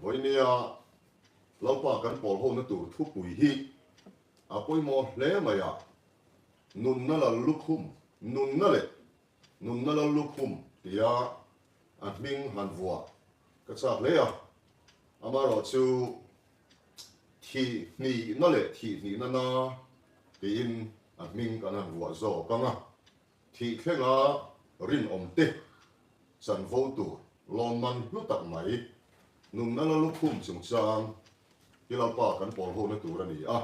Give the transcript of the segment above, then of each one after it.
Vawinia Lalpa kan pawl hona tur thupui hi a pawimawh hle mai a, Nunna lal lukhum, nunna leh nunna lal lukhum tia a hming han vuah ka chak hle a, amaherawhchu thih hnihna leh thih hnihna na tiin a hming kan han vuah zawk ang a, thih thlenga rinawm te chanvo tur lawmman hlu tak mai nunna la lukhum chungchang hi Lalpa kan pawl hona tur a ni a,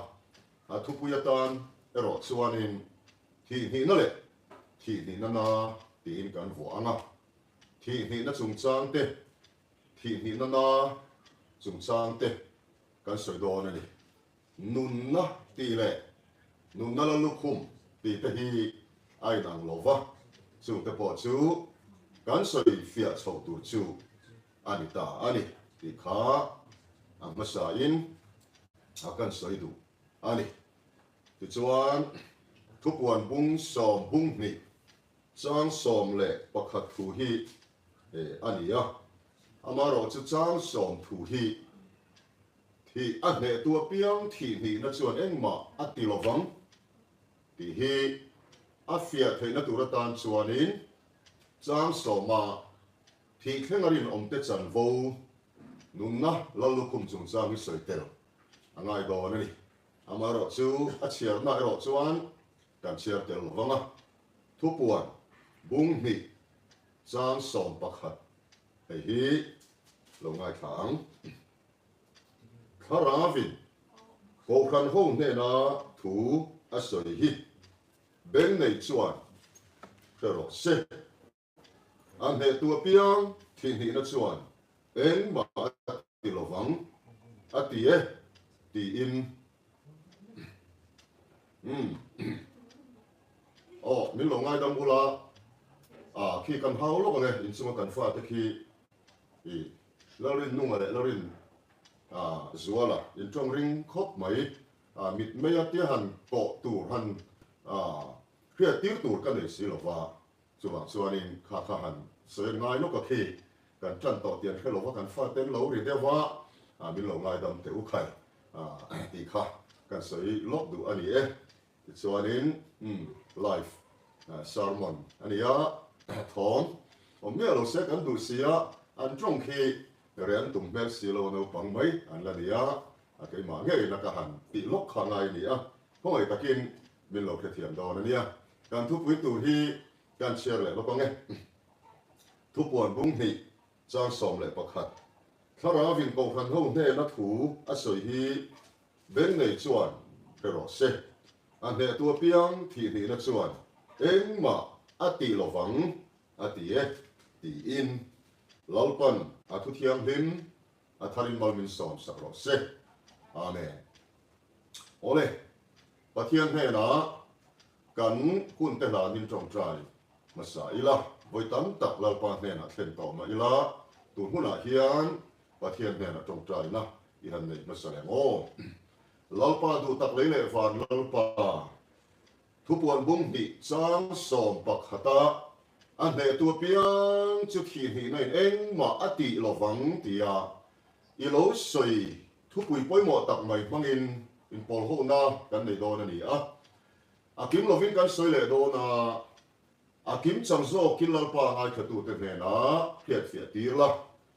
a thupui atan erawh chuanin thih hnihna leh thih hnihna na tiin kan vuah ang a, thih hnihna chungchang te Thih hnihna na chungchang te kan sawi dawn a ni. Nunna tih leh nunna la lukhum tih te hi a inang lo va, chungte pawh chu kan sawi fiah chhoh tur chu a ni ta a ni tih kha a hmasain a kan sawi duh a ni. Tichuan, thupuan bung 12 chang 11 thu hi a ni a, amaherawhchu chang 10 thu hi thih a hnehtu apiang thih hnihna chuan engmah a ti lovang tih hi a fiah theihna tur atan chuanin chang 10-a thih thleng a rinawmte chanvo nunna Lallukhum chungchang hi sawi tel a ngai dawn a ni. Amaherawhchu a chhiarna erawh chuan kan chhiar tel lovang a, thupuan bung hnih chang 11 hei hi lo ngaithla ang. Thlarauin Kohhran ho hnena thu a sawi hi beng nei chuan hre rawh se. A hnehtu apiang thihhnihna chuan engmah a ti lovang a ti e tiin umm aw min lo ngaidam ula a khi kan hau lawk ang e inchunga kan fate khi i Lalrin nunga leh Lalrin a Zuala in tawng ring khawp mai a mitmei a tia han kawh tur han a hriat tir tur ka nei si lova. Chuvang chuanin kha kha han sawi ngai lawk a khi kan tan tawh tih an hre lova kan fate an lo ri deuh a, min lo ngaidam teh u khai tih kha kan sawi lawk duh a ni e. Tichuanin live sermon a ni a, thawm awm miah lo se kan duh si a, an tawng khi reh an tum hmel si lo a naupang mai an la ni a, a keimah ngeiin a ka han tih lawk kha ngai a ni a, khawngaih takin min lo hrethiam dawn a nia. Kan thupui tur hi kan chhiar leh lawk ang e. Thupuan bung hnih chang 11 Thlarauin Kohhran ho hnena thu a sawi hi beng nei chuan hre rawh se. A hnehtu apiang thih hnihna chuan engmah a tih lovang a ti e tiin Lalpan a thu thianghlim a tharin mal min sawm sak rawh se. Amen. Awle, Pathian hnenah kan hunte hlanin tawngtai hmasa ila, vawi tam tak Lalpa hnenah thlen tawh mah ila, tun hunah hian Pathian hnenah tawngtaina i han nei hmasa reng aw. Lalpa duh tak lei leh van Lalpa, thupuan bung hnih chang 11-a a hnehtu apiang chu thih hnihna in engmah a tih lovang tia I lo sawi thupui pawimawh tak mai hmangin inpawlhona kan nei dawn a ni a. A kim lovin kan sawi leh dawn a, a kim chang zawkin Lalpa ngaithlatute hnenah hriatfiah tir la,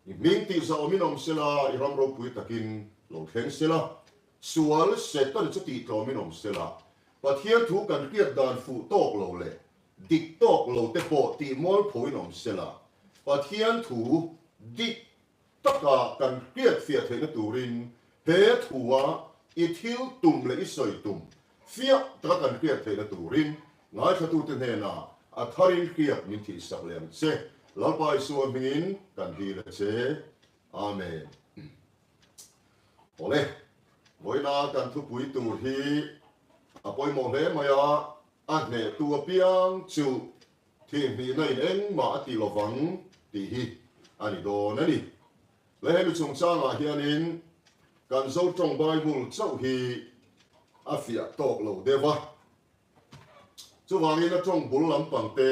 i hming tih zahawmin awm sela, i ram ropui takin lo thleng sela, sual Satan chu tihtlawmin awm sela, Pathian thu kan hriat dan fuh tawk lo leh dik tawk lo te pawh tihmualphoin awm sela, Pathian thu dik Taka kan hriatfiah theihna turin he thua i thil tum leh i sawi tum fiah taka kan hriat theihna turin ngaithlatute hnenah a tharin hriat min thihsak leh ang che. Lalpa Isua hmingin kan dil a che. Amen. Awle, vawiina kan thupui tur hi a pawimawh hle mai a, a hnehtu apiang chu Thihhnihna in engmah a ti lovang tih hi a ni dawn a ni. Le hemi chungchangah hianin kan Zotawng Bible chauh hi a fiah tawk lo deuh a. Chuvangin a tawng bul lampang te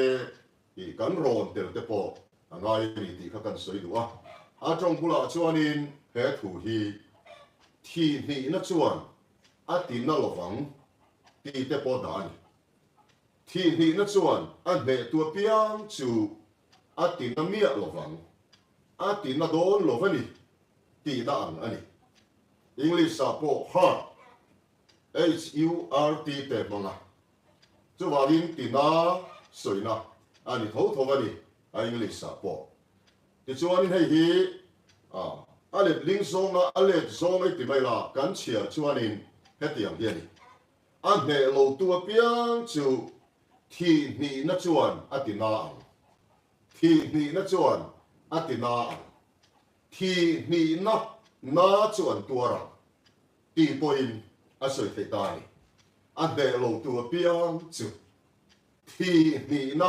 hi kan rawn tel te pawh a ngai a ni tih kha kan sawi duh a. A tawng bulah chuanin he thu hi thihhnihna chuan a ti na lovang tih te pawh dah a ni. Thihhnihna chuan a hnehtu apiang chu a ti na miah lovang, a ti na dawn lo a ni tihna ang a ni. English-ah pawh hurt, H-U-R-T te hmang a, chuvangin ti na sawina a ni tho tho a ni a English-ah pawh. Tichuanin hei hi a letling zawnga a let zawng ei ti mai la kan chhiar chuanin hetiang hi a ni. A hneh lotu apiang chu thihhnihna chuan a ti na ang. Thihhnihna chuan a ti na ang. Thihhnihna na chu an tuar ang tih pawhin a sawi theih ta a ni. A hneh lotu apiang chu thihhnihna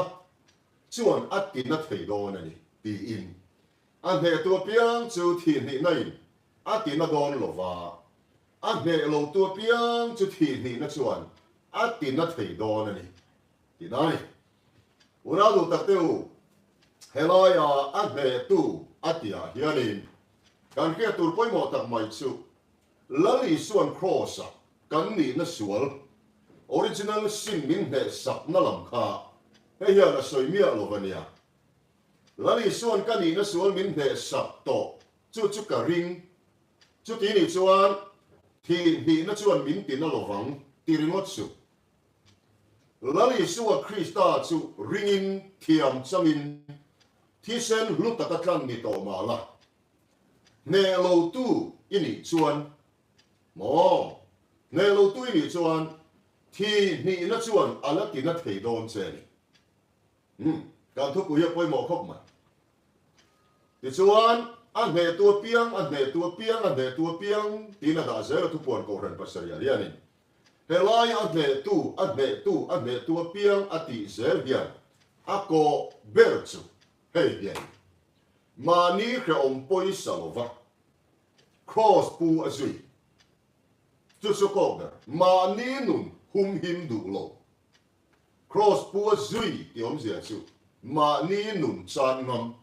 chuan a ti na thei dawn a ni, tiin a hnehtu apiang chu thihhnihnain a ti na dawn lo va, a hneh lotu apiang chu thihhnihna chuan a ti na thei dawn a ni, tihna a ni. Unau duh tak te u, helaia a hnehtu a tihah hianin kan hriat tur pawimawh tak mai chu Lal Isuan Kraws-a kan nihna sual, original sin min hneh sakna lam kha hei hian a sawi miah lo va nia. Lal Isuan ka nihna sual min hneh sak tawh chu chu ka ring. Chuti nih chuan thih hnihna chuan min tina lovang ti ringawt suh. Lal Isua Krista chu ringin thiam changin thisen hlu taka tlan ni tawh mah la, Hneh lotu i nih chuan maw? Hneh lotu i nih chuan thi hnihna chuan a la tina thei dawn che a ni. Umm, kan thupui hi a pawimawh khawp mai. Tichuan, a hnehtu apiang, a hnehtu apiang, a hnehtu apiang tiin a dah zel a thupuan Kohhran pasarihah hianin helai a hnehtu, a hnehtu, a hnehtu apiang a tih zel hian a kawh ber chu hei hi a ni. Mahni hrehawm pawisa lova Kraws pu a zui. Chu chu kawk ber. Mahni nun humhim duh lo. Kraws pu a zui tih awmzia chu mahni nun chan ngam,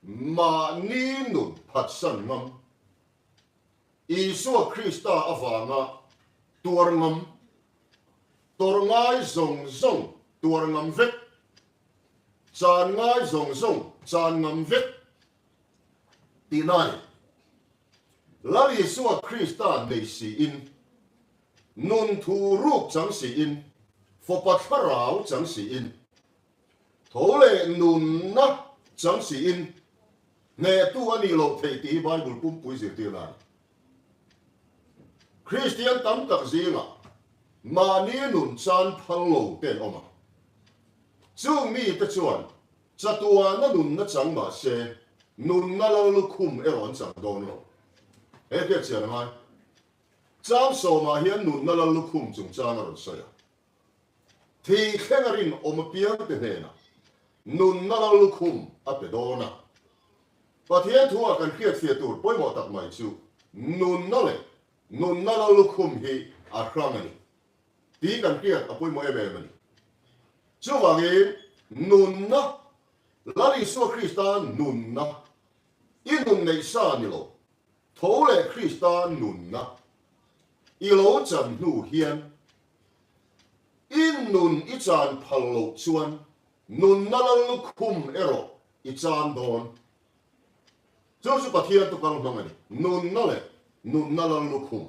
mahni nun phatsan ngam, Isua Krista avanga tuar ngam, tawrh ngai zawng zawng tuar ngam vek. Chan ngai zawng zawng chan ngam vek tihna a ni. Lal Isua Krista nei siin, nun thu ruk chang siin, fawpa thlarau chang siin, tho leh nunna chang siin hnehtu a nih loh theih tih hi Bible pumpui zirtirna a ni. Kristian tam tak zingah mahni nun chan phal lo te an awm a. Chung mite chuan chatuana nunna chang mah se, nunna lo lukhum erawh an chang dawn lo. He hriat chian a ngai. Chang sawmah hian nunna lal lukhum chungchang a rawn sawi a. Thih thleng a rinawm apiangte hnenah nunna lal lukhum a pe dawn a. Pathian thu-ah kan hriatfiah tur pawimawh tak mai chu nunna leh nunna lal lukhum hi a hrang a ni tih kan hriat a pawimawh em em a ni. Chuvangin nunna, Lal Isua Krista nunna, i nun neih sa ni lo, tho leh Krista nunna i lo chan hnu hian i nun i chan phal loh chuan nunna lal lukhum erawh I chan dawn. Chu chu Pathian tu kal hmang a ni. Nunna leh nunna lal lukhum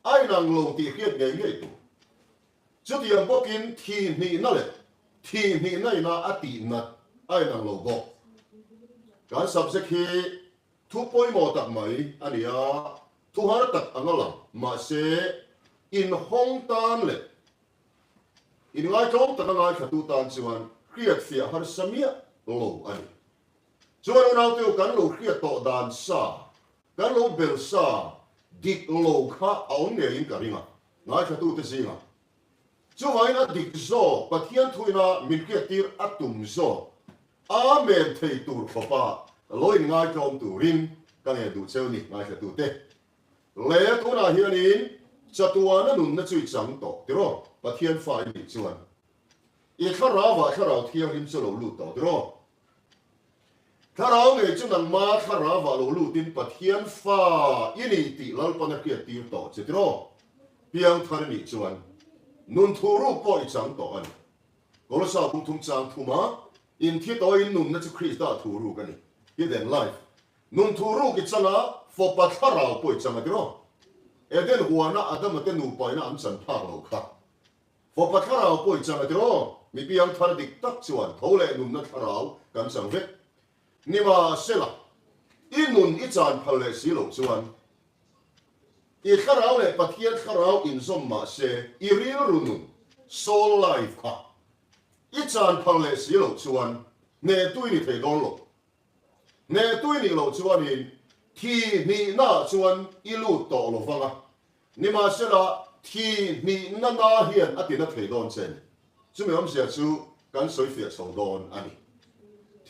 a inang lo tih hriat ngei ngei tur. Chutiang bawkin thihhnihna leh thihhnihna ina a tih nat a inang lo bawk. Kan subject hi thu pawimawh tak mai a ni a, thu har tak ang a lang. Mahse, inhawng tan leh Inngaihtlawm taka ngaithlatu tan chuan hriatfiah harsa miah lo a ni. Chuan unauteu kan lo hriat tawh dan sa, kan lo bel sa dik lo kha a awm ngeiin ka ring a, ngaithlatute zingah. Chuvangin a dik zawk Pathian thuina min hriattir a tum zawk Amen thei tur khawpa lo inngaitlawm turin ka ngen duh cheu ni ngaithlatute. Le tunah hianin chatuana nunna chu i chang tawh tiraw? Pathian fa i nih chuan i thlarauah thlarau thianghlim chu lo lut tawh tiraw? Thlarau ngei chu nangma thlarauah lo lutin Pathian fa i ni tih Lalpan a hriattir tawh che tiraw? Piangthar i nih chuan nun thuruk pawh i chang tawh a ni. Kolosa bung thum chang thuma inthi tawiin nunna chu Krista thuruk a ni, hidden life. Nun thuruk i chang a, fawpa thlarau pawh i chang a tiraw? Eden huana Adama te nupaina an chan phak lo kha. Fawpa thlarau pawh i chang a tiraw? Mi piang thar dik tak chuan tho leh nunna thlarau kan chang vek. Nimahsela, i nun i chan phal leh si loh chuan i thlarau leh Pathian thlarau inzawm mah se i rilru nun, soul life, kha i chan phal leh si loh chuan hnehtu i ni thei dawn lo. Hnehtu i nih loh chuanin thi hnihnaah chuan i lut tawh lo vang a, Nimahsela, thi hnihna na hian a tina thei dawn che ni. Chumi awmzia chu kan sawi fiah chho dawn a ni.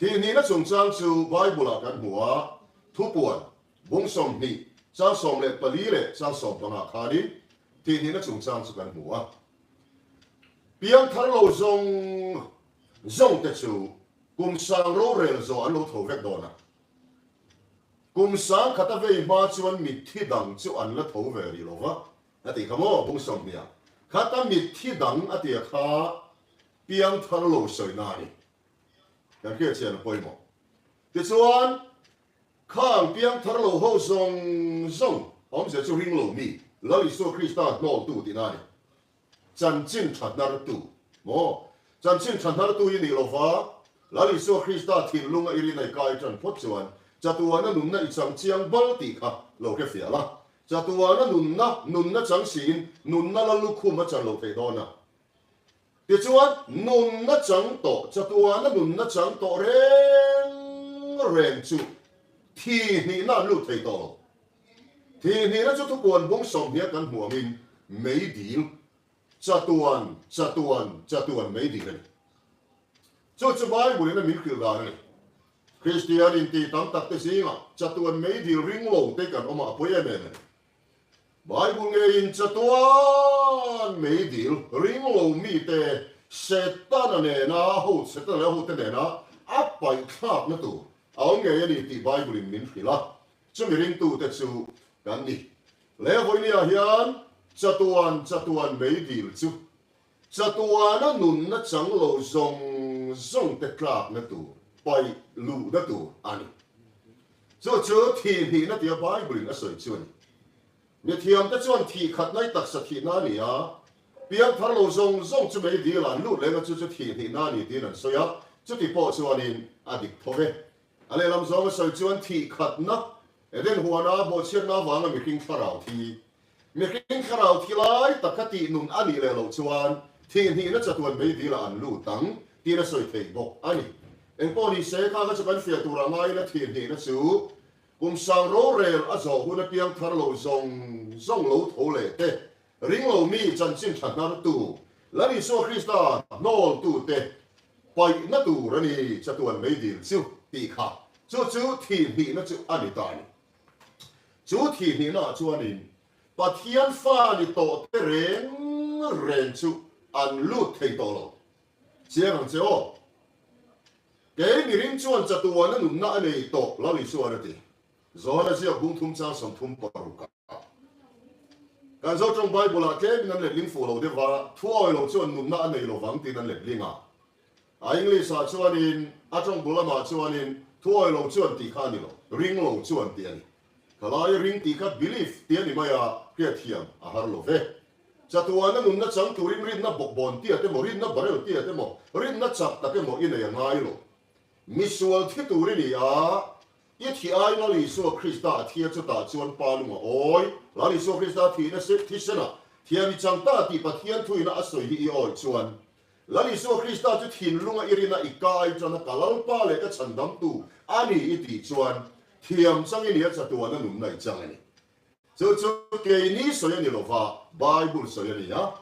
Thi hnihna chungchang chu Bible-ah kan hmu a, Thupuan, bung 20, chang 14 leh chang 15 khanin thi hnihna chungchang chu kan hmu a. Piangthar lo zawng zawngte chu kum sang rorel zawh an lo tho vek dawn a. Kum sang khat a vei hma chuan mitthi dang chu an la tho ve rih lo va, a tih kha maw? Bung 20 khata mitthi dang a tia kha piangthar lo sawina a ni. Kan hriat chian a pawimawh. Tichuan, khang piangthar lo ho zawng zawng awmzia chu ring lo mi, Lal Isua Krista hnawltu tihna a ni. Chanchin tha hnartu maw? Chanchin tha hnartu i nih lova, Lal Isua Krista thinlunga i rinai kai tan phawt chuan chatuana nunna i chang chiang bal tih kha lo hre fiah la. Chatuana nunna, nunna chang siin nunna la lukhum a chan lo theih dawn a. Tichuan, nunna chang tawh, chatuana nunna chang tawh reng reng chu thi hnihna an lut thei tawh lo. Thihhnihna chu thupuan bung 20 kan hmuh angin meidil, chatuan, chatuan, chatuan meidil a ni. Chu chu Bible-in a min hrilh dan a ni. Kristian inti tam tak te zingah chatuan meidil ring lo te kan awm a, a pawi em em a ni. Bible ngeiin chatuan meidil ring lo mite Setana nena ho, Setana leh a hote nena a paihthlakna tur a awm ngei a ni tih Bible-in min hrilh a. Chumi ringtute chu kan ni. Lehvawinia hian chatuan chatuan meidil chu chatuana nunna chang lo zawng zawng te tlakna tur, paih luhna tur a ni. Chu chu thih hnihna tia Bible-in a sawi chu a ni. Mithiamte chuan thih khatna i taksa thihna a ni a, piangthar lo zawng zawng chu meidil ah an lut leng a chu chu thih hnihna a ni tiin an sawi a, chuti pawh chuanin a dik tho ve. A lehlam zawnga sawi chuan thih khatna, Eden huana bawhchhiatna avanga mihring thlarau thi, mihring thlarau thi lai tak kha tih nun a nih leh loh chuan thih hnihna chatuan meidilah an lut ang tiin a sawi theih bawk a ni. Engpawh ni se, kha kha chu kan fiah turah ngaiin a thih hnihna chu kum sang rorel a zawh hun apiang thar lo zawng zawng lo tho leh te, ring lo mi chanchin tha hnartu, Lal Isua Krista hnawltute Paihna tur a ni, chatuan meidil chu tih kha. Chu chu thih hnihna chu a ni ta a ni. Chu thih hnihnaah chuanin Pathian fa ni tawh te reng reng chu an lut thei tawh lo. Chiang ang che aw. Kei miring chuan chatuana nunna a nei tawh Lal Isuan a ti. Johana ziak bung thum chang 36 ah. Kan Zotawng Bible-ah tlemin an letling fuh lo deuh va, thu awi lo chuan nunna a nei lovang tiin an letling a. A English-ah chuanin, a tawng bul lamah chuanin thu awi lo chuan tih kha a ni lo, ring lo chuan tih a ni. Khalai ring tih kha believe tih a ni mai a, hriatthiam a har lo ve. Chatuana nunna chang turin rinna bawkbawn tiat emaw, rinna barel tiat emaw, rinna chak tak emaw i nei a ngai lo. Misual thi tur i ni a, I thih ai Lal Isua Krista a thia chutah chuan Pa lung a awi. Lal Isua Krista thihna thisenah thiam i chang ta tih Pathian thuina a sawi hi i awi chuan Lal Isua Krista chu thinlunga i rina i kai tan a ka Lalpa leh ka chhandamtu a ni i tih chuan thiam chang i nia chatuana nunna i chang a ni. Chu chu keini sawi a ni lova, Bible sawi a ni a.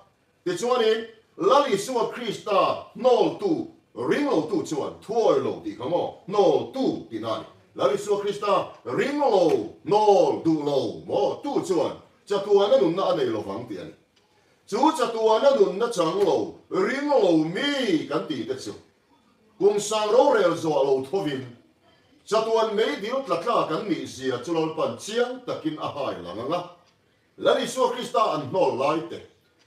Tichuanin, Lal Isua Krista hnawltu, ringlotu chuan thuawi lo tih kha maw? Hnawltu tihna a ni. Lal Isua Krista ringlo, hnawl, duh lo maw? Tu chuan chatuana nunna a nei lovang tih a ni. Chu chatuana nunna chang lo, ringlo mi kan tih te chu kum sang rorel zuah lo thovin. Chatuan meidil tla tla kan nih zia chu Lalpan chiang takin a hai lang ang a. Lal Isua Krista an hnawl lai te,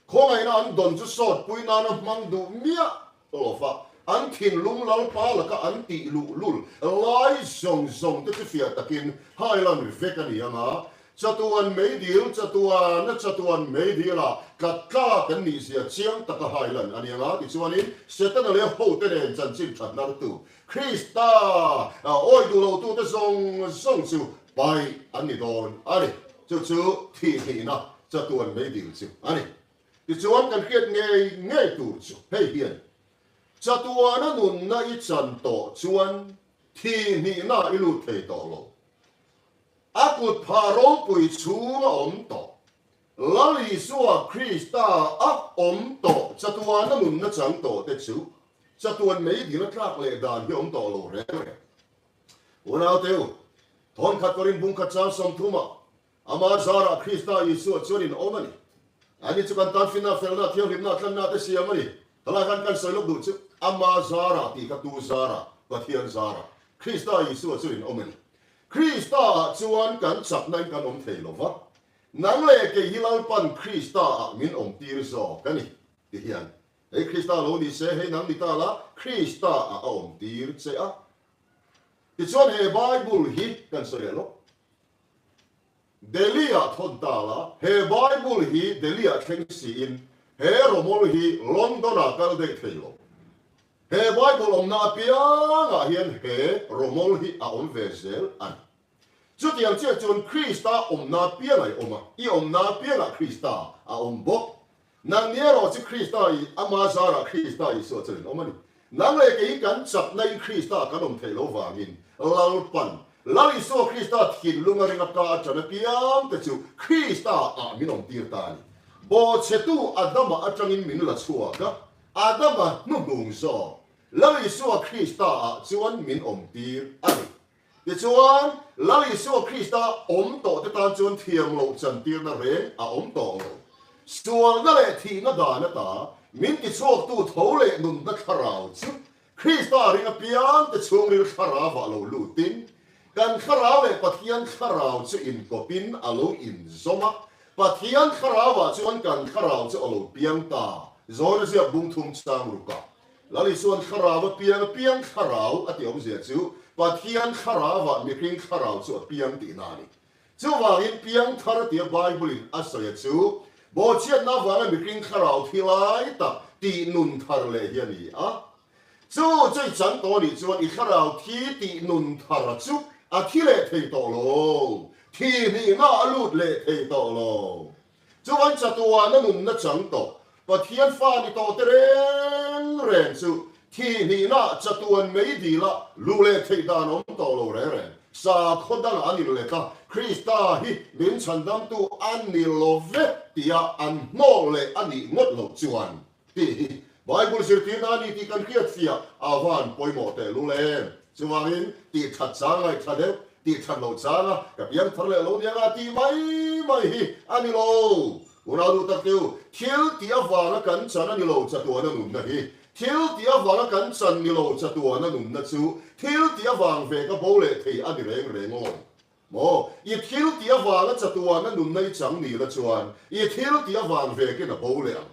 khawngaihna an dawn chu sawtpui nana hmang duh miah lova an thinlung Lalpa laka an tih luhlul lai zawng zawng te chu fiah takin hai lan vek a ni ang a. Chatuan meidil, chatuana chatuan meidilah tlat tla kan nih zia chiang taka hai lan a ni ang a. Tichuanin Setana leh hote nen chanchin that hnartu Krista awi duh lotute zawng zawng chu paih an ni dawn a ni. Chu chu thih hnihna chatuan meidil chu a ni. Tichuan kan hriat ngei ngei tur chu hei hian chatuana nunna i chan tawh chuan thih hnihna i lut thei tawh lo. A kut phah ropui chhunga awm tawh Lal Isua Krista a awm tawh chatuana nunna chang tawh te chu chatuan meidil a tlak leh dan hi awm tawh lo reng reng. Unau te u, thawnkhat Korin bungkhat chang 30 ah Ama zarah Krista Isua chuan in awm a ni. Ani chu kan tan finna, felna, thianghlimna, tlanna te siam a ni. Helai khan kan sawi lawk duh chu Ama zarah tih kha tu zarah? Pathian zarah Krista Isua chu in awm a ni. Krista ah chuan kan chakna in kan awm thei lo va, nang leh kei hi Lalpan Krista ah min awm tir zawk a ni ti hian hei Krista lo ni se hei nang ni ta la Krista ah a awm tir che a. Tichuan he Bible hi kan sawi leh lawk. Delhi ah thawn ta la, he Bible hi Delhi ah thleng siin he rawmawl hi London ah kal daih thei lo. He Bible awmna apiangah hian he rawmawl hi a awm ve zel a ni. Chutiang chiah chuan Krista awmna apiangah i awm a, i awmna apiangah Krista a awm bawk. Nang ni erawh chu Krista i Ama zarah Krista Isua chuan in awm a ni. Nang leh kei kan chakna in Krista kan awm theih lo vangin Lalpan, Lal Isua Krista thinlung a ring a ka aṭan apiang te chu Krista ah min awm tir ta a ni. Bawhchhetu Adama aṭangin min la chhuak a, Adama hnuhnung zawk Lal Isua Krista ah chuan min awm tir a ni. Tichuan, Lal Isua Krista awm tawh te tan chuan thiam loh chantirna reng a awm tawh lo. Sualna leh thihna dan ata min tichhuaktu tho leh nunna thlarau chu Krista ring apiang te chhungril thlarauah lo lutin, kan thlarau leh Pathian thlarau chu inkawpin a lo inzawm a, Pathian thlarauah chuan kan thlarau chu a lo piang ta, Zawna ziak bung thum chang rukah. Lal Isua'n thlarau a piang a piang thlarau a tih awmzia chu Pathian thlarauah mihring thlarau chu a piang tihna a ni. Chuvangin piang thar tia Bible-in a sawi a chu bawhchhiatna avanga mihring thlarau thi lai tak tih nun thar leh hi a ni a. Chu chu i chang tawh anih chuan i thlarau thi tih nun thar chu a thi leh thei tawh lo, thi hnihna a lut leh thei tawh lo. Chuan chatuana nunna chang tawh Pathian fa ni tawh te reng reng chu thi hnihna chatuan mei dila luh leh theih dan awm tawh lo reng reng. Sakhaw dangah an inlet a, Krista hi min chhandamtu a ni lo ve tia an hnawl leh a nih ngawt loh chuan tih hi Bible zirtirna a ni tih kan hriatfiah a van pawimawh tehlul em? Chuvangin tih that chang ngaihthla deuh, tih that loh changa ka piang thar leh lo nia tih mai mai hi a ni lo. Unau duh tak teu, thil tih avanga kan chan a ni lo chatuana nunna hi. Thil tih avanga kan chan ni lo chatuana nunna chu thil tih avang ve ka bo leh thei a ni reng reng lo maw? I thil tih avanga chatuana nunna i chang ni la chuan i thil tih avang vekin a bo leh ang.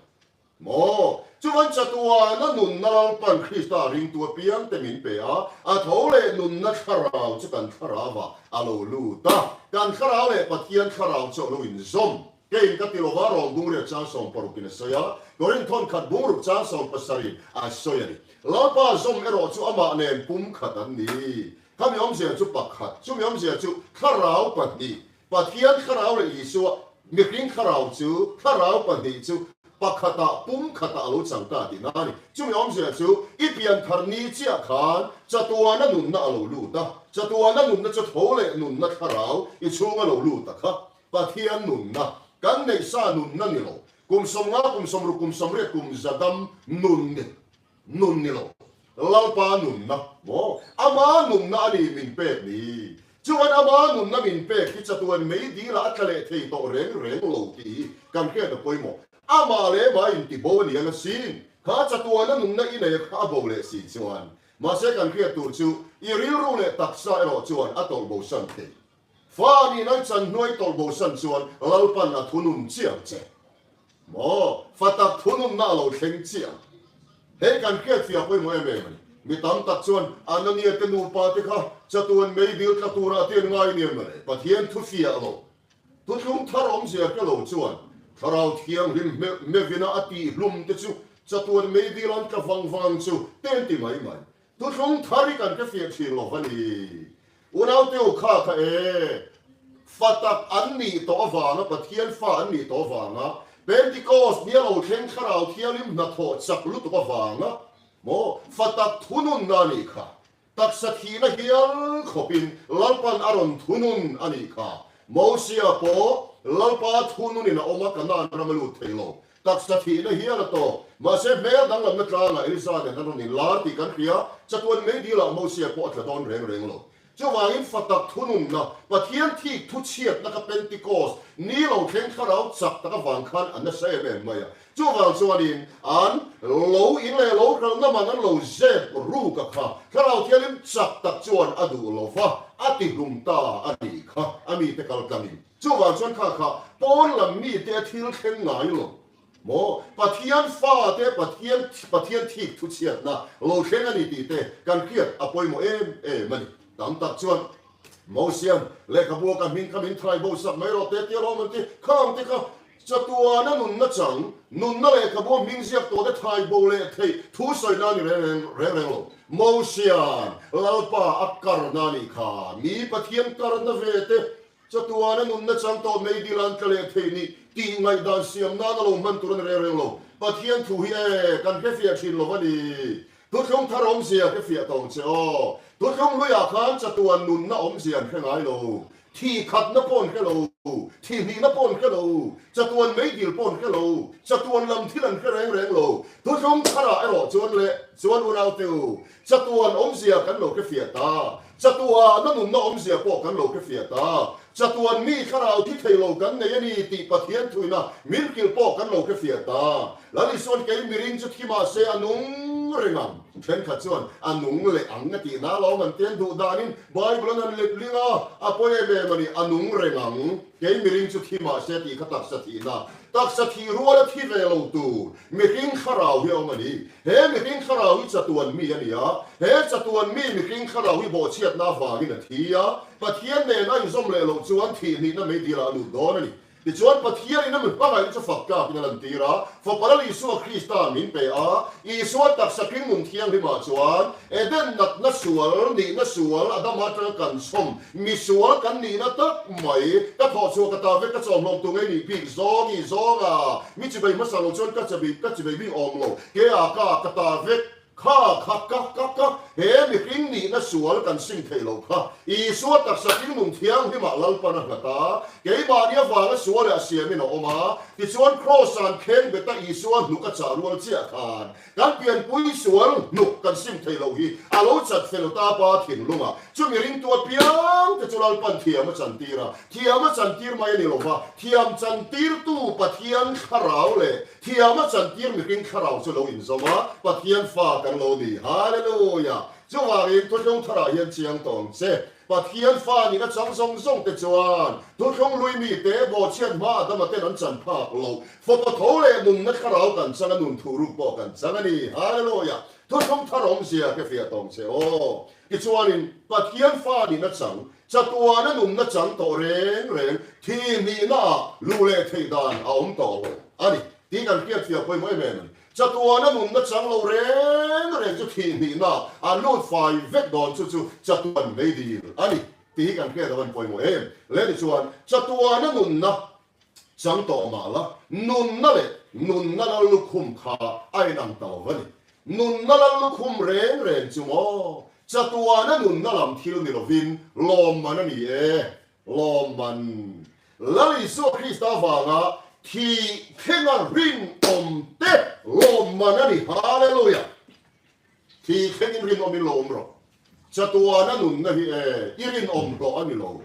Maw? Chuan chatuana nunna Lalpan Krista ringtu apiang te min pe a, a tho leh nunna thlarau chu kan thlarauah a lo lut a, kan thlarau leh Pathian thlarau chu a lo inzawm. Keiin ka ti lova, Rom bungriat chang 60 in a sawi a, Korinth thawnkhat bungruk chang 70 in a sawi a ni. Lalpa zawm erawh chu amah nen pumkhat an ni. Khami awmzia chu pakhat, chumi awmzia chu thlarau pahnih Pathian thlarau leh Isua mihring thlarau chu thlarau pahnih chu pakhatah pum khatah a lo chang ta tihna a ni. Chumi awmzia chu i pian thar ni chiah khan chatuana nunna a lo lut a, chatuana nunna chu tho leh nunna thlarau i chhunga lo lut a kha Pathian nunna, kan neihsa nunna ni lo, kum 50, kum 60, kum 80, kum 100 dam nun ni. Nun ni lo, Lalpa nunna maw? Ama nunna a ni min pek ni. Chuan ama nunna min pek hi chatuan mei dilah a tla leh thei tawh reng reng lo tih hi kan hriat a pawimawh. Amah leh mah inti bo a ni ang asin. Kha chatuana nunna i nei kha a bo leh si chuan. Mahse kan hriat tur chu i rilru leh taksa erawh chuan a tawlh bosan thei. Fa nih lai chan hnuai tawlh bosan chuan Lalpan a thunun chiang che. Maw? Fa tak thununna a lo thleng chiang. Hei kan hriat fiah pawimawh em em a ni. Mi tam tak chuan Anania te nupa te kha chatuan meidil tla turah te an ngai nia mawle. Pathian thu fiah lo. Thuthlung thar awmzia hre lo chuan Thlarau Thianghlim mevina a tihhlum te chu chatuan meidil an tla vang vang ang chu te an ti mai mai. Thuthlung thar hi kan hre fiah thin lo va ni. Unaute u kha kha e, fa tak an nih tawh avanga, Pathian fa an nih tawh avanga, Pentecost nia lo thleng Thlarau Thianghlim hnathawh chak lutuk avanga maw fa tak thununna a nih kha. Taksa thihna hial khawpin Lalpan a rawn thunun a nih kha. Mosia pawh Lalpa thununin a awm a, Kanaan ram a lut thei lo. Taksa thihna hial a tawk. Mahse hmel danglamna tlangah Elisa nen an rawn inlar tih kan hria, chatuan meidilah Mosia pawh a tla dawn reng reng lo. Chuvangin fa tak thununna, Pathian thik thuchhiatna kha Pentecost ni lo thleng thlarau chak tak avang khan a nasa em em mai a. Chuvang chuanin an lo in leh lo hralhna man an lo zep ruk a kha Thlarau Thianghlim chak tak chuan a duh lo va, a ti hlum ta a nih kha a mite kal tlangin. Chuvang chuan kha kha pawn lam mite a thil thleng ngai lo maw? Pathian fate Pathian Pathian thik thuchhiatna lo thleng a ni tih te kan hriat a pawimawh em em a ni. Tam tak chuan Mosian lehkhabu a ka hming kha min thai bo sak mai rawh te tia lawm an ti. Khang te kha chatuana nunna chang, nunna lehkhabu a hming ziak tawh te thai bo leh theih thu sawi na ni reng reng reng reng lo. Mosian Lalpa a karna a nih kha, mi Pathian karna ve te chatuana nunna chang tawh meidil an tla leh theih nih tih ngaihdan siam nan a lo hman tur a ni reng reng lo. Pathian thu hi e, kan hrefiah thin lo a ni. Thuthlung thar awmzia ka fiah tawng che aw. Thuthlung hluiah khan chatuan nunna awmzia an hre ngai lo. Thih khatna pawh an hre lo, thih hnihna pawh an hre lo, chatuan meidil pawh an hre lo, chatuan lam thil an hre reng reng lo. Thuthlung tharah erawh chuan leh chuan unaute u, chatuan awmzia kan lo hre fiah ta. Chatuana nunna awmzia pawh kan lo hre fiah ta. Chatuan mi thlarau thi thei lo kan nei a ni tih Pathian thuina min hrilh pawh kan lo hre fiah ta. Lal Isuan kei miring chu thi mah se a nung reng ang. Thenkhat chuan a nung leh ang a tih na lawm an tian duh danin Bible an han let ling a, a pawi em em a ni, a nung reng ang. Kei miring chu thi mah se tih kha taksa thihna, taksa thih ruala thi ve lo tur mihring thlarau hi a awm a ni. He mihring thlarau hi chatuan mi a ni a, he chatuan mi mihring thlarau hi bawhchhiatna avangin a thi a, Pathian nen a inzawm leh loh chuan thih hnihna meidilah a lut dawn a ni. Tichuan, Pathianin a mi hmangaihna chu fak tlakin a lantir a, Fapa Lal Isua Krista min pe a. Isua taksa hring nun thianghlimah chuan Eden natna sual, nihna sual, Adama atanga kan chhawm, misual kan nihna tak mai, ka thawh chhuah ka ta vek ka chawmhlawm tu ngei nih bik zawng i zawng a, mi chibei hmasa lo chuan ka chabi ka chibei bik awm lo, ke a ka ka ta vek. Kha kha ka ka ka, he mihring nihna sual kan sim theih loh kha. Isua taksa hringnun thianghlimah Lalpan a nghat a, keimahni avanga sual leh a siamin a awm a, tichuan Kraws-a'n kheng beta Isua hnuk a chah rual chiah khan kan pianpui sual hnuk kan sim theih loh hi a lo chat fel ta Pa thinlungah. Chumi ringtu apiang te chu Lalpan thiam a chantir a, thiam a chantir mai a ni lova, thiam chantirtu Pathian thlarau leh Thiam a chantir mihring thlarau chu lo inzawm a, Pathian fa kan lo ni. Hallelujah! Chuvangin Thuthlung Tharah hian chiang tawh ang che. Pathian fa nihna chang zawng zawng te chuan Thuthlung hlui mite bawhchhiat hma Adama ten an chan phak lo. Fapa tho leh nunna thlarau kan chang a, nun thuruk pawh kan chang a ni. Hallelujah! Thuthlung Thar awmzia ka fiah tawh ang che aw. Tichuanin Pathian fa nihna chang Chatuana nunna chang tawh reng reng thi hnihnaah luh leh theih dan a awm tawh lo a ni tih kan hriat fiah pawimawh em em a ni. Chatuana nunna chang lo reng reng chu thi hnihnaah an lut fai vek dawn chu chu chatuan meidil a ni tih hi kan hriat avan pawimawh em le tichuan chatuana nunna Chang tawh mah la, nunna leh nunna lal lukhum kha a inang ta lo va ni. Nunna lal lukhum reng reng chu maw? Chatuana nunna lam thil ni lovin lawmman a ni e. Lawmman. Lal Isua Krista vanga thih thlenga rinawm te lawmman a ni. Hallelujah! Thih thlengin rinawmin lo awm rawh. Chatuana nunna hi e, i rinawm hlawh a ni lo.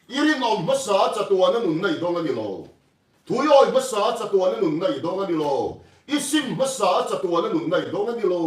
I rinawm hmasa chatuana nunna i dawng a ni lo. Thu i awi hmasa chatuana nunna i dawng a ni lo. I sim hmasa chatuana nunna i dawng a ni lo.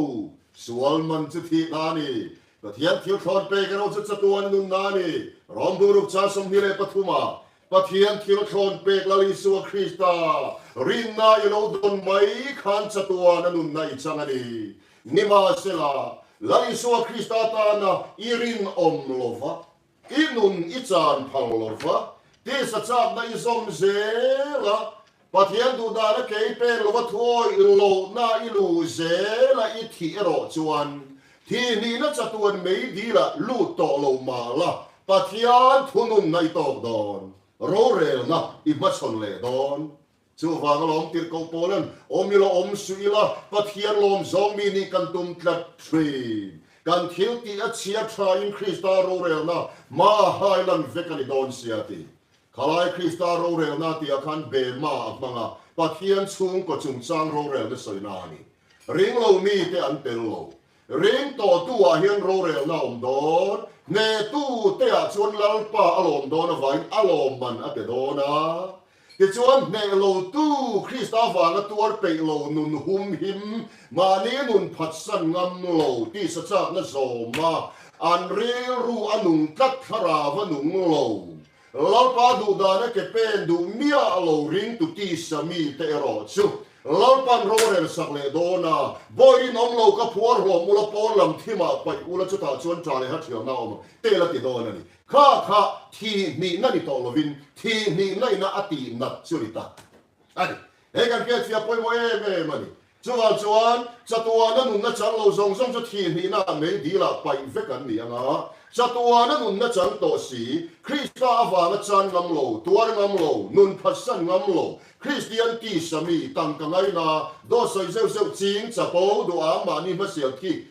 Sual man chu thihna a ni. Pathian thil thlawn pek erawh chu chatuan nunna a ni. Rom buruk chang 23 ah Pathian thil thlawn pek Lal Isua Krista rinna i lo dawn mai khan chatuan a nunna i chang a ni. Nimahsela, Lal Isua Krista tana i rinawm lova, I nun i chan phal lo va, tisa chakna i zawm zel a, Pathian duhdana kei pen lova thuawi lohna i luh zel a i thih erawh chuan thihnihna chatuan mei dilah lut tawh lo mah la, Pathian thununna i tawk dawn, rorelna i hmachhawn leh dawn. Chuvang alawm tirhkoh Paulan, Awm ila awm suh ila, Pathian lawm zawng mi nih kan tum tlat thin. Kan thil tih a chhia thain Krista rorelna hma hai lan vek a ni dawn sia ti. Khalai Krista rorelna tihah khan bema a hmang a, Pathian chhungkaw chungchang rorelna sawina a ni. Ringlo mite an tel lo. Ring tawhtu ah hian rorelna a awm dawn, hnehtu te ah chuan Lalpa a lawm dawn avangin a lawmman a pe dawn a. Tichuan, hneh lo tu Krista vanga tuar peih lo nun hum him, mahni nun phatsan ngam lo tisa chakna zawma an rilru a nung tlat thlarau a nung lo. Lalpa duhdana ke pen duh miah lo ringtu tisa mite erawh chu Lalpan rorel sak leh dawn a, bawi rinawm lo ka phuar hlawm ula pawn lam thimah paih ula chutah chuan ṭa leh ha ṭhialna a awm ang tel a ti dawn a ni. Kha kha thi hnihna ni tawh lovin thi hnihna ina a tih nat chu ni ta a ni. He kan hriatfiah pawimawh em em a ni. Chuvang chuan chatuana nunna chang lo zawng zawng chu thi hnihna mei dilah paih vek an ni ang a, chatuana nunna chang tawh si, Krista avanga chan ngam lo, tuar ngam lo, nun phatsan ngam lo, Kristian tisa mi, tangka ngaina, dawt sawi zeuh zeuh ching, chapo, duham, mahni hmasial thik,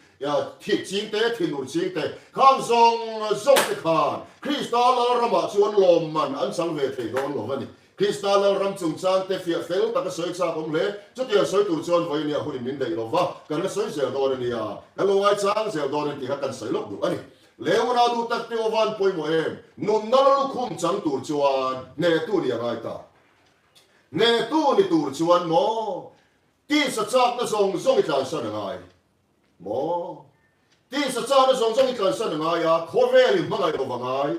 Thik ching te, thinur ching te, khang zawng zawng te khan Krista Lalramah chuan lawmman an chang ve thei dawn lo a ni. Krista Lalram chungchang te fiah fel taka sawi chak awm hle. Chutiang sawi tur chuan vawinia hunin min daih lo va, kan la sawi zel dawn a nia. Kan lo ngaichang zel dawn a ni tih kha kan sawi lawk duh a ni. Leona duh tak te aw van pawimawh em? Nunna la lukhum chang tur chuan hnehtu ni a ngai ta. Hnehtu ni tur chuan maw? Tisa chakna zawng zawng i tlansan a ngai maw? Tisa chakna zawng zawng i tlansan a ngai a, khawvel i hmangaih lo va ngai.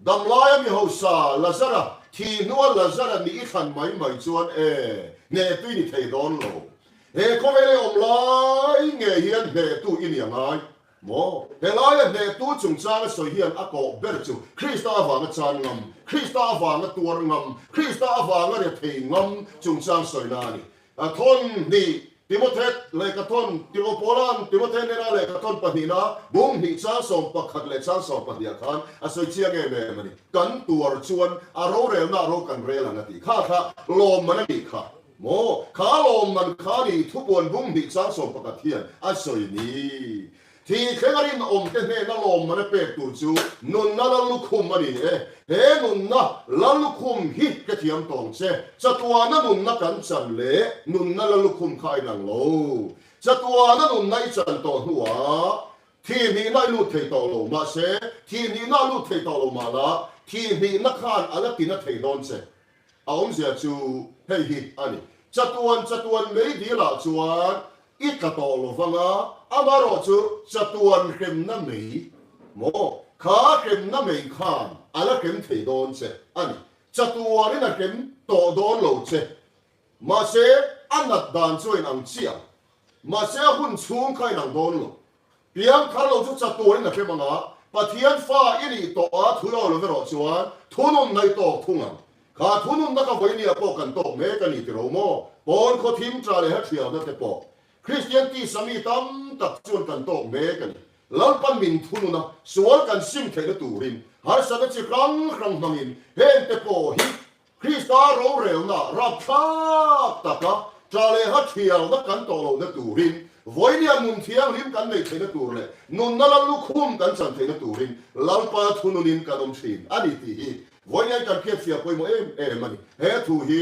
Damlaia mi hausa Lazara thi hnua Lazara nih i thlan mai mai chuan e, hnehtu i ni thei dawn lo. He khawvel i awm lai nge hian hnehtu i ni a ngai maw? Helaia hnehtu chungchanga sawi hian a kawh ber chu Krista avanga chan ngam, Krista avanga tuar ngam, Krista avanga rethei ngam chungchang sawina a ni. A thawn hnih, Timothe lehkha thawn, Timo Paula'n Timothe nena lehkha thawn pahnihna bung hnih chang 11 leh chang 12 ah khan a sawi chiang em em a ni. Kan tuar chuan a rorelna ro kan rel ang a ti. Kha kha lawmman a nih kha. Maw? Kha lawmman kha ni thupuan bung hnih chang 11 hian a sawi ni. Thi thleng a rinawm te hnena lawmman a pek tur chu nunna Lallukhum a ni e. He nunna Lallukhum hi hrethiam tawng che. Chatuana nunna kan chan leh nunna Lallukhum kha a inang lo. Chatuana nunna i chan tawh hnuah thi hnihna i lut thei tawh lo. Mahse, thi hnihna a lut thei tawh lo mahla thi hnihna khan a la tina thei dawn che. A awmzia chu hei hi a ni, Chatuan chatuan mei dilah chuan i tla tawh lo vang a, amarawh chu chatuan hremna mei maw? Kha hremna mei khan a la hrem thei dawn che a ni. Chatuanin a hrem tawh dawn lo che. Mahse, a nat dan chu a inang chiah. Mahse, a hun chhung kha a inang dawn lo. Piang thar lo chu chatuanin a hrem ang a, Pathian fa i nih tawh a thu lo lo erawh chuan thununna i tawk thung ang. Kha thununna kha vawinia pawh kan tawk mek a ni ti ro maw? Pawn khaw thim ṭa leh hrethiamna te pawh Kristian tisa mi tam tak chuan kan tawk mek a ni. Lalpan min thunun a, sual kan sim theihna turin harsatna chi hrang hrang hmangin heng te pawh hi Krista rorelna rapthlak taka ṭa leh ha ṭhialna kan tawh lohna turin, vawinia nun thianghlim kan neih theihna tur leh nunna la lukhum kan chan theihna turin Lalpa thununin kan awm ṭhin a ni tih hi vawinia kan hriatfiah pawimawh em em a ni. He thu hi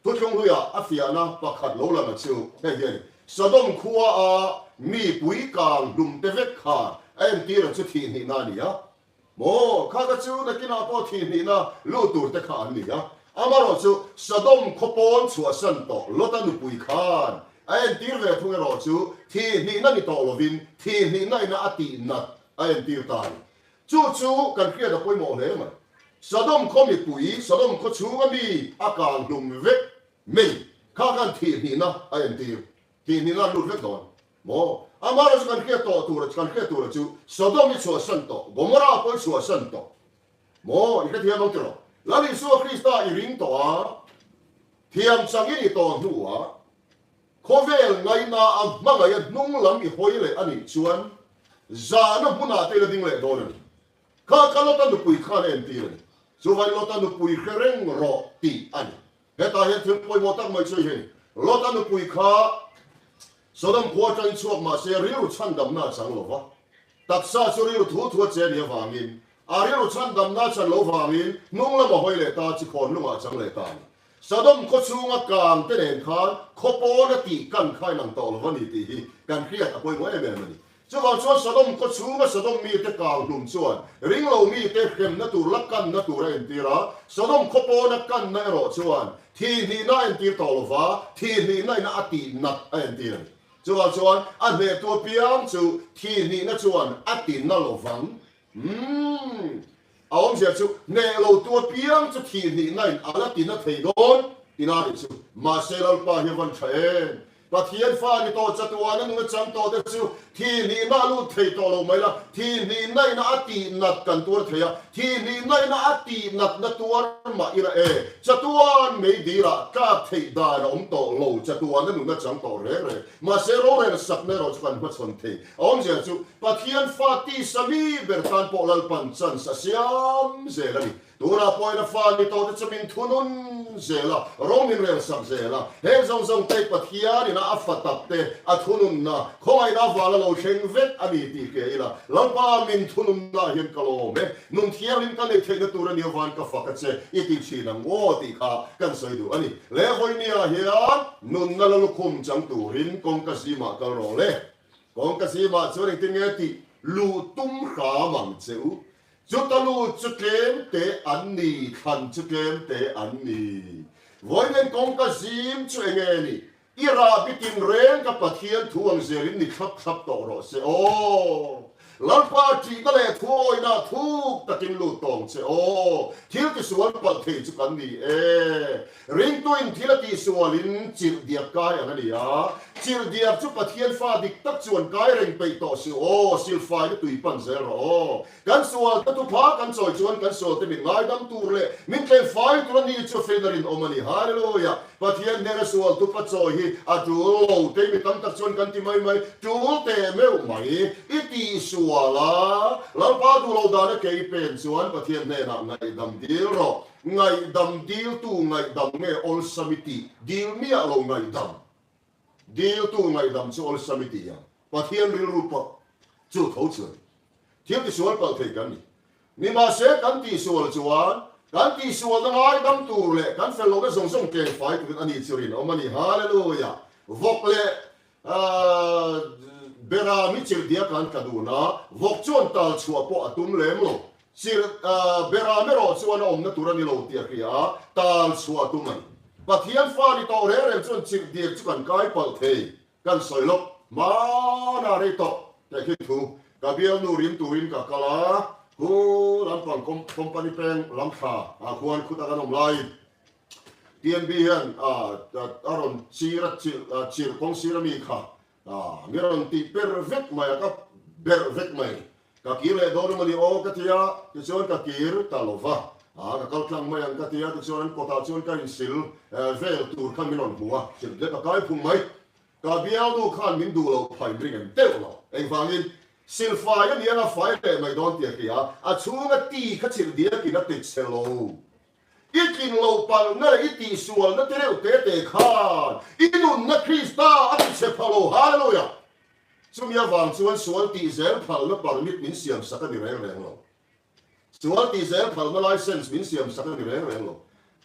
Thuthlung hluiah a fiahna pakhat lo langa chu hei hi a ni. Sodom khua a mi pui kang hlum te vek khan a entir ang chu thih hnihna a ni a. Maw, kha kha chu nakinah pawh thih hnihna lut tur te kha an ni a. Amarawh chu Sodom khaw pawn chhuahsan tawh Lota nupui khan A entir ve thung erawh chu thih hnihna ni tawh lovin thih hnihna ina a tih nat a entir ta a ni. Chu chu kan hriat a pawimawh hle mai. Sodom khaw mipui, Sodom khaw chhunga mi a kang hlum vek mai kha khan thih hnihna a entir. Thih hnihna an lut vek dawn maw? Amaherawhchu kan hriat tawh tur, kan hriat tura chu Sodom i chhuahsan tawh, Gomorrah pawh i chhuahsan tawh maw? I hrethiam ang tiraw? Lal Isua Krista i ring tawh a, thiam changin i tawh hnuah Khawvel ngaina a hmangaih a hnung lam i hawi leh a nih chuan zahna hmunah te i la ding leh dawn a ni. Kha kha Lota nupui khan a entir a ni. Chuvai Lota nupui hre reng rawh tih a ni. Hetah hian thil pawimawh tak mai chu hei a ni. Lota nupui kha Sodom khua atangin chhuak mah se rilru chhandamna a chang lo va. Taksa chu rilru thu thu a che nih avangin a rilru chhandamna a chan lo vangin hnung lam a hawi leh ta, chikhawn lungah a chang leh ta a ni. Sodom khaw chhunga kang te nen khan khaw pawna tih kan kha inang tawh lo a ni tih hi kan hriat a pawimawh em em a ni. Chuvang chuan Sodom khaw chhunga Sodom mite kang hlum chuan ringlo mite hremna tur la kanna tur a entir a, Sodom khaw pawna kanna erawh chuan thihhnihna a entir tawh lo va, thihhnihna ina a tih nat a entir a ni. Chuvang chuan a hnehtu apiang chu thihhnihna chuan a ti na lo vang. Umm. A awmzia chu hneh lo tu apiang chu thih hnihna in a la ti na thei dawn tina nih chu. Mahse Lalpa hi a van tha em? Pathian fa ni tawh chatuan a nuna chang tawh te chu thih hnihna a lut thei tawh lo mai la, thih hnihna ina a tih nat kan tuar thei a, thih hnihna ina a tih natna tuar mah ila e, chatuan meidilah tlak theih dan a awm tawh lo, chatuan a nuna chang tawh reng reng. Mahse rorel sakna erawh chu kan hmachhawn thei. A awmzia chu Pathian fa tisa mi ber tan pawh Lalpan chance a siam zel a ni. Tunah pawhin a fa ni tawh te chu min thunun zel a, ro min rel sak zel a. Heng zawng zawng te Pathian ina a fa tak te a thununna, khawngaihna avala lo thleng vek a ni tih hria ila, Lalpa min thununnaah hian ka lawm e, nun thianghlim ka neih theihna tur a ni avan ka fak a che i ti thin ang aw tih kha kan sawi duh a ni. Le vawinia hian nunna la lukhum chang turin kawngka zimah kal rawh le. Kawngka zimah chuan engtin nge tih luh tum hram ang che u. Chuta lut chu tlem te an ni, thlan chu tlem te an ni. Vawiin kawngka zim chu enge ni? I rahbi tinreng ka Pathian thu ang zelin ni thlap thlap tawh rawh se aw. Lalpa ṭihna leh thuawina thuk takin lut tawng che aw. Thil tisual palh thei chu kan ni e. Ringtuin thil a tihsualin chirh diak kai ang a ni a. Chirh diak chu Pathian fa dik tak chuan kai reng peih tawh suh aw, silfaina tui pan zel rawh aw. Kan sualte thupha kan chawi chuan kan sualte min ngaidam tur leh min tlem fai tur a ni chu feina rinawm a ni. Hallelujah! Pathian hnena sual thupa chawi hi a tul lo tei mi tam tak chuan kan ti mai mai, tul teh meuh mai. I tihsual a, Lalpa duh lo dana kei pen chuan Pathian hnenah ngaihdam dil rawh. Ngaihdam diltu ngaihdam nge awlsam i tih? Dil miah lo ngaihdam. Diltu ngaihdam chu awlsam i ti ang. Pathian rilru pawh chu tho chuan thil tisual palh thei kan ni. Nimahse kan tihsual chuan kan tihsualna ngaidam tur leh kan fel lohna zawng zawng tleng fai turin a ni chu rinawm a ni. Hallelujah! Vawk leh Bera mi chirhdiak an tla dun a, vawk chuan tal chhuah pawh a tum lem lo. Chirh Beram erawh chuan a awmna tur a ni lo tih a hria a, tal chhuah a tum a ni. Pathian fa ni tawh reng reng chuan chirhdiak chu kan kai palh thei. Kan sawi lawk hmana rei tawh teh khi thu ka bialnu rim turin ka kal a, khu lampang company peng lam thla ah khuan khuta kan awm laiin TNB hian a rawn chir a chirh kawng sir ami kha mi rawn tih per vek mai a, ka berh vek mai. Ka kir leh dawn emaw ni aw ka ti a, tichuan ka kir ta lo va, ka kal tlang mai ang ka ti a, tichuan an kawtah chuan ka insil vel tur khan min rawn hmu a, silh hlek a kai phung mai. Ka bialnu khan min duh loh phain ring em teuh lo. Engvangin silfai a ni anga fai leh mai dawn tih a hria, a chhunga ti kha chirh diakin a ti chhe lo. I tlin loh palhna leh i tihsualna te reuh te te khan i nunna Krista a ti chhe pha lo. Hallelujah! Chumi avang chuan sual tih zel phalna permit min siam sak a ni reng reng lo. Sual tih zel phalna license min siam sak a ni reng reng lo.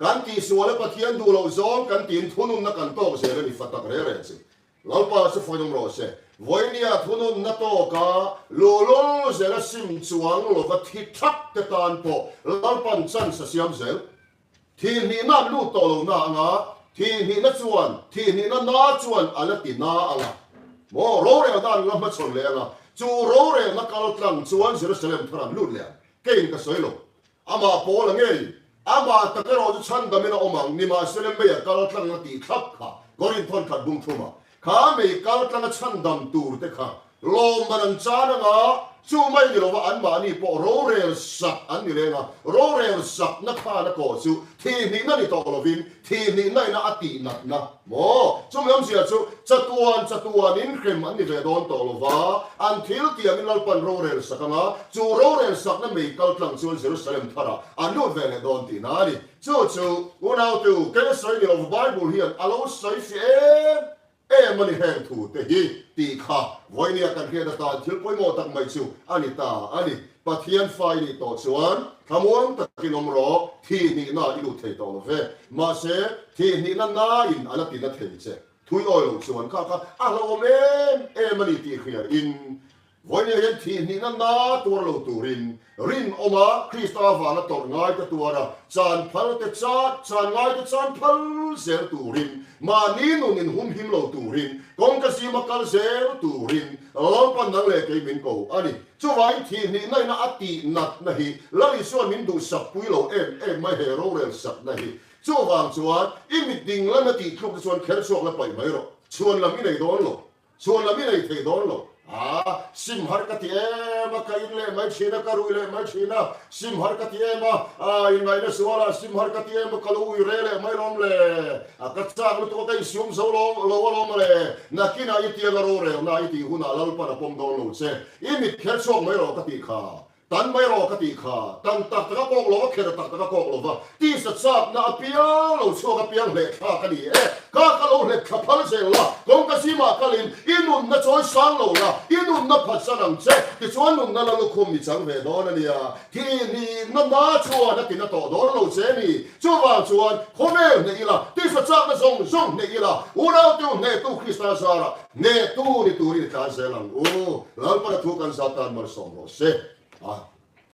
Kan tihsual a Pathian duh loh zawng kan tiin thununna kan tawk zel a ni fa tak reng reng chi. Lalpa chu fawihnawm rawh se. Vawinia thununna tawka luhlul zel a sim chuang lova thi thak te tan pawh Lalpan chance a siam zel. Thih hnihna an lut tawh lohna anga. Thihhnihna chuan, thihhnihna na chuan a la ti na ang a, maw, rorelna an la hmachhawn leh ang a, chu rorelna kal tlang chuan Jerusalem thar an lut leh ang. Keiin ka sawi lo. Amah pawl a ngei. Amah tak erawh chu chhandamin a awm ang, nimahsela mei a kal tlang a tih thlap kha, Korinth khat bung thuma kha mei kal tlanga chhandam tur te kha lawmman an chan anga, chu mai ni lova anmahni pawh rorel sak an ni reng a, rorel sakna khan a kawh chu thihhnihna ni tawh lovin thihhnihna ina a tihnatna maw? Chumi awmzia chu chatuan chatuanin hrem an ni ve dawn tawh lova, an thil tiangin Lalpan rorel sak anga, chu rorel sakna mei kal tlang chuan Jerusalem tharah an lut ve leh dawn tihna a ni. Chu chu unautu kei a sawi ni lo Bible hian a lo sawi fiah em em a ni heng thu te hi tih kha vawinia kan hriat atan thil pawimawh tak mai chu a ni ta a ni. Pathian fa i nih tawh chuan thlamuang takin awm rawh, thihhnihna i lut thei tawh lo ve. Mahse, thihhnihna nain a la tina thei che. Thui awi loh chuan kha kha a hlauhawm em em a ni tih hriain Vawinia hian thihhnihna na tuar lo turin rinawma Krista avanga tawrh ngai te tuar a, chan phal te chan, chan ngai te chan phal zel turin, mahni nun inhumhim lo turin, kawngka zima kal zel turin Lalpan nang leh kei min ko a ni. Chuvangin thihhnihna ina a tih natna hi Lal Isua'n min duhsak pui lo em em mai he rorel sakna hi. Chuvang chuan i mit ding lama tih tluk te chuan kher chhuak la paih mai rawh. Chhuan lam i nei dawn lo. Chhuan lam i nei thei dawn lo. A, sim har ka ti em a, ka in leh mai thin a, ka rui leh mai thin a, sim har ka ti em a, a, inngaihna sual ah sim har ka ti em a, ka lo ui re leh mai lawm le, a, ka chak lutuk a, ka insum zo lo lo alawm le, nakinah i tiang a rorelna i tih hunah Lalpan a pawm dawn lo che, i mit kher chhuak mai rawh ka tih kha. Tan mai rawh ka tih kha, tan tak tak a kawk lo va, kher tak tak a kawk lo va, tisa chakna a piang lo chhuak a piang hleh thlak a ni e. Kha ka lo hlet thla phal zel la, kawngka zimah kalin i nunna chawi sang lo la, i nunna phatsan ang che, tichuan nunna la lukhum i chang ve dawn a nia. Thi nihna na chuan a tina tawh dawn lo che ni. Chuvang chuan khawvel hneh ila, tisa chakna zawng zawng hneh ila, unauteu hnehtu Krista zarah Hnehtu ni turin i tlan zel ang u. Lalpana thu kan zat tan malsawm rawh se. Amen.